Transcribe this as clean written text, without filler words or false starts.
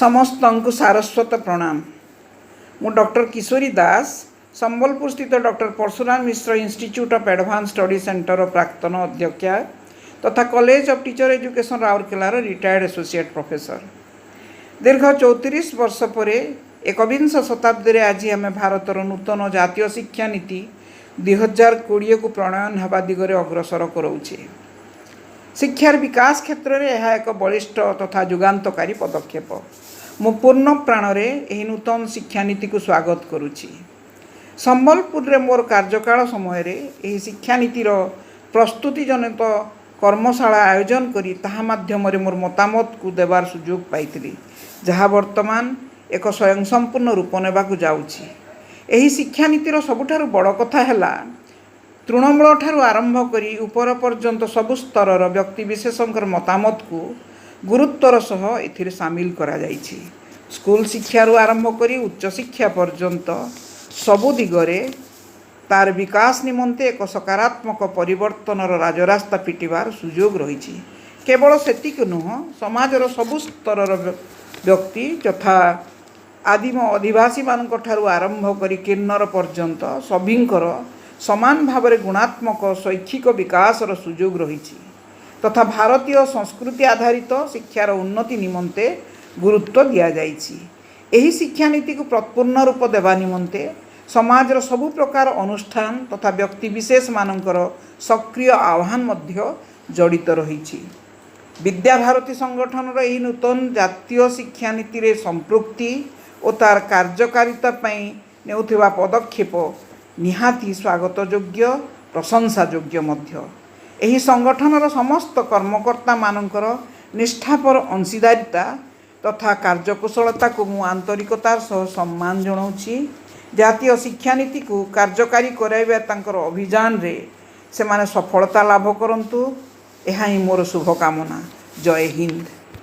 ସମସ୍ତଙ୍କୁ ସାରସ୍ୱତ ପ୍ରଣାମ। ମୁଁ ଡକ୍ଟର କିଶୋରୀ ଦାସ, ସମ୍ବଲପୁର ସ୍ଥିତ doctor Parshuram Mishra institute of advance study ସେଣ୍ଟରର ପ୍ରାକ୍ତନ ଅଧ୍ୟକ୍ଷା ତଥା କଲେଜ ଅଫ୍ ଟିଚର ଏଜୁକେସନ୍, ରାଉରକେଲାର ରିଟାୟାର୍ଡ ଆସୋସିଏଟ୍ ପ୍ରଫେସର। ଦୀର୍ଘ 34 ବର୍ଷ ପରେ ଏକବିଂଶ ଶତାବ୍ଦୀରେ ଆଜି ଆମେ ଭାରତର ନୂତନ ଜାତୀୟ ଶିକ୍ଷାନୀତି 2020କୁ ପ୍ରଣୟନ ହେବା ଦିଗରେ ଅଗ୍ରସର କରାଉଛେ। ଶିକ୍ଷାର ବିକାଶ କ୍ଷେତ୍ରରେ ଏହା ଏକ ବଳିଷ୍ଠ ତଥା ଯୁଗାନ୍ତକାରୀ ପଦକ୍ଷେପ। ମୁଁ ପୂର୍ଣ୍ଣ ପ୍ରାଣରେ ଏହି ନୂତନ ଶିକ୍ଷାନୀତିକୁ ସ୍ୱାଗତ କରୁଛି। ସମ୍ବଲପୁରରେ ମୋର କାର୍ଯ୍ୟକାଳ ସମୟରେ ଏହି ଶିକ୍ଷାନୀତିର ପ୍ରସ୍ତୁତି ଜନିତ କର୍ମଶାଳା ଆୟୋଜନ କରି ତାହା ମାଧ୍ୟମରେ ମୋର ମତାମତକୁ ଦେବାର ସୁଯୋଗ ପାଇଥିଲି, ଯାହା ବର୍ତ୍ତମାନ ଏକ ସ୍ୱୟଂସମ୍ପୂର୍ଣ୍ଣ ରୂପ ନେବାକୁ ଯାଉଛି। ଏହି ଶିକ୍ଷାନୀତିର ସବୁଠାରୁ ବଡ଼ କଥା ହେଲା, ତୃଣମୂଳଠାରୁ ଆରମ୍ଭ କରି ଉପର ପର୍ଯ୍ୟନ୍ତ ସବୁ ସ୍ତରର ବ୍ୟକ୍ତିବିଶେଷଙ୍କର ମତାମତକୁ ଗୁରୁତ୍ୱର ସହ ଏଥିରେ ସାମିଲ କରାଯାଇଛି। ସ୍କୁଲ ଶିକ୍ଷାରୁ ଆରମ୍ଭ କରି ଉଚ୍ଚଶିକ୍ଷା ପର୍ଯ୍ୟନ୍ତ ସବୁ ଦିଗରେ ତାର ବିକାଶ ନିମନ୍ତେ ଏକ ସକାରାତ୍ମକ ପରିବର୍ତ୍ତନର ରାଜରାସ୍ତା ଫିଟିବାର ସୁଯୋଗ ରହିଛି। କେବଳ ସେତିକି ନୁହଁ, ସମାଜର ସବୁ ସ୍ତରର ବ୍ୟକ୍ତି ଯଥା ଆଦିମ ଅଧିବାସୀମାନଙ୍କ ଠାରୁ ଆରମ୍ଭ କରି କିନ୍ନର ପର୍ଯ୍ୟନ୍ତ ସଭିଙ୍କର ସମାନ ଭାବରେ ଗୁଣାତ୍ମକ ଶୈକ୍ଷିକ ବିକାଶର ସୁଯୋଗ ରହିଛି ତଥା ଭାରତୀୟ ସଂସ୍କୃତି ଆଧାରିତ ଶିକ୍ଷାର ଉନ୍ନତି ନିମନ୍ତେ ଗୁରୁତ୍ୱ ଦିଆଯାଇଛି। ଏହି ଶିକ୍ଷାନୀତିକୁ ପୂର୍ଣ୍ଣ ରୂପ ଦେବା ନିମନ୍ତେ ସମାଜର ସବୁ ପ୍ରକାର ଅନୁଷ୍ଠାନ ତଥା ବ୍ୟକ୍ତିବିଶେଷମାନଙ୍କର ସକ୍ରିୟ ଆହ୍ୱାନ ମଧ୍ୟ ଜଡ଼ିତ ରହିଛି। ବିଦ୍ୟାଭାରତୀ ସଂଗଠନର ଏହି ନୂତନ ଜାତୀୟ ଶିକ୍ଷାନୀତିରେ ସମ୍ପୃକ୍ତି ଓ ତାର କାର୍ଯ୍ୟକାରିତା ପାଇଁ ନେଉଥିବା ପଦକ୍ଷେପ ନିହାତି ସ୍ୱାଗତଯୋଗ୍ୟ, ପ୍ରଶଂସାଯୋଗ୍ୟ ମଧ୍ୟ। ଏହି ସଂଗଠନର ସମସ୍ତ କର୍ମକର୍ତ୍ତାମାନଙ୍କର ନିଷ୍ଠାପର ଅଂଶୀଦାରିତା ତଥା କାର୍ଯ୍ୟକୁଶଳତାକୁ ମୁଁ ଆନ୍ତରିକତାର ସହ ସମ୍ମାନ ଜଣାଉଛି। ଜାତୀୟ ଶିକ୍ଷାନୀତିକୁ କାର୍ଯ୍ୟକାରୀ କରାଇବା ତାଙ୍କର ଅଭିଯାନରେ ସେମାନେ ସଫଳତା ଲାଭ କରନ୍ତୁ, ଏହା ହିଁ ମୋର ଶୁଭକାମନା। ଜୟ ହିନ୍ଦ।